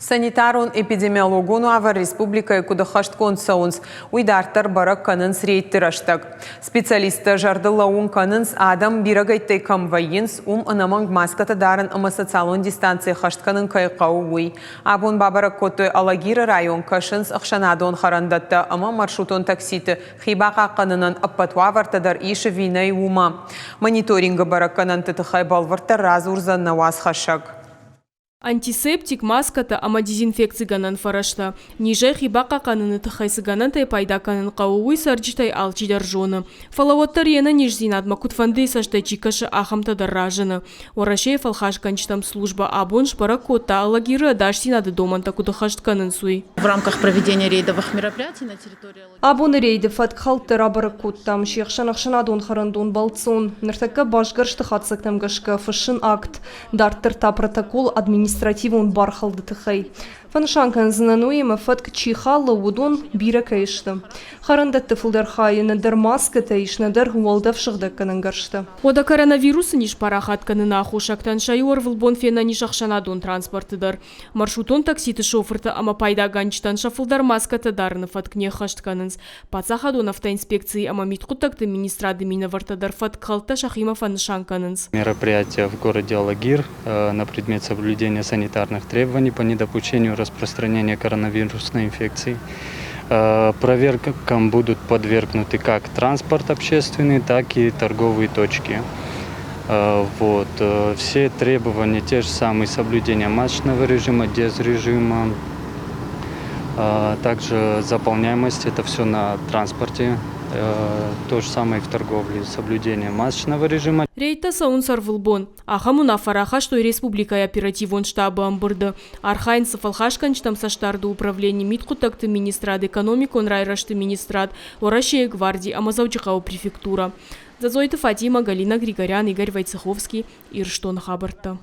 Санитарон-эпидемиологон уавӕр республикӕйы куыд ӕххӕстгонд цӕуынц, уый дарддӕр бӕрӕг кӕнынц рейдты рӕстӕг. Специалисттӕ зӕрдыл лӕууын кӕнынц, адӕм бирӕгӕйттӕй кӕм вӕййынц, уым ӕнӕмӕнг маскӕтӕ дарын ӕмӕ социалон дистанци ӕххӕст кӕнын кӕй хъӕуы, уый. Абон бабӕрӕг кодтой Алагиры район, кӕсынц ӕхсӕнадон хӕрӕндӕттӕ ӕмӕ маршрутон такситы хи бахъахъхъӕнынӕн ӕппӕт уавӕртӕ дӕр ис ӕви нӕй, уымӕ. Мониторингы бӕрӕггӕнӕнты тыххӕй бӕлвырддӕр радзурдзӕн нӕ уацхӕссӕг. Антисептик, маскӕтӕ ӕмӕ дезинфекцигӕнӕн фӕрӕзтӕ. Низӕй хи бахъахъхъӕныны тыххӕй цы гӕнӕнтӕй пайда кӕнын хъӕуы, уый цӕрджытӕй алчидӕр зоны. Фӕлӕ уӕддӕр йе нӕниздзинадмӕ куыдфӕндыйы цӕстӕй чи кӕсы, ахӕмтӕ дӕр разыны. Уӕрӕсейы фӕлхасгӕнджытӕм службӕ абон сбӕрӕг кодта, Алагиры ӕдасдзинады домӕнтӕ куыд ӕххӕст кӕнынц, уый. В рамках проведения рейдовых мероприятий на территории Абоны рейды фӕткхӕлдтӕ рабӕрӕг кодтам, се хсӕн ӕхсӕнадон хӕрӕндон бӕлццон. Ныртӕккӕ басгӕрсты хатдзӕгтӕм гӕсгӕ фыссын акт, дарддӕр та протокол административон бархӕлды тыххӕй. Фӕнысан кӕндзынӕн уый, ӕмӕ фӕтк чи халы, уыдон бирӕ кӕй сты. Хӕрӕндӕтты фылдӕр хайы нӕдӕр маскӕтӕ ис, нӕдӕр уӕлдӕф сыгъдӕггӕнӕн гӕрзтӕ. Уӕдӕ коронавирусы низ парахат кӕныны аххосӕгтӕн сӕ иу ӕрвылбон фенӕн ис ӕхсӕнадон транспорты дӕр. Маршрутон такситы шофыртӕ ӕмӕ пайдагӕнджытӕн сӕ фылдӕр маскӕтӕ дарыны фӕтк не ххӕст кӕнынц. Паддзахадон автоинспекцийы ӕмӕ мидхъуыддӕгты министрады минӕвӕрттӕ дӕр фӕткхӕлдтӕ сӕхимӕ фӕнысан кӕнынц. Мероприятие в городе Алагир на предмет соблюдения санитарных требований по недопущению распространения коронавирусной инфекции. Проверкам будут подвергнуты как транспорт общественный, так и торговые точки. Вот. Все требования те же самые, соблюдение масочного режима, дезрежима, также заполняемость, это все на транспорте, то же самое и в торговле, соблюдение масочного режима. Рейдтӕ цӕуынц ӕрвылбон. Ахӕм уынаффӕ рахастой республикӕйы оперативон штабы ӕмбырды. Архайынц цы фӕлхасгӕнджытӕм цӕстдарды управлени, мидхъуыддӕгты министрад, экономикон райрӕзты министрад, Уӕрӕсейы гварди ӕмӕ Дзӕуджыхъӕуы префектурӕ. Дзӕдзойты Фатимӕ, Галина Григорян, Игорь Войцеховский, Ирыстоны хабӕрттӕ.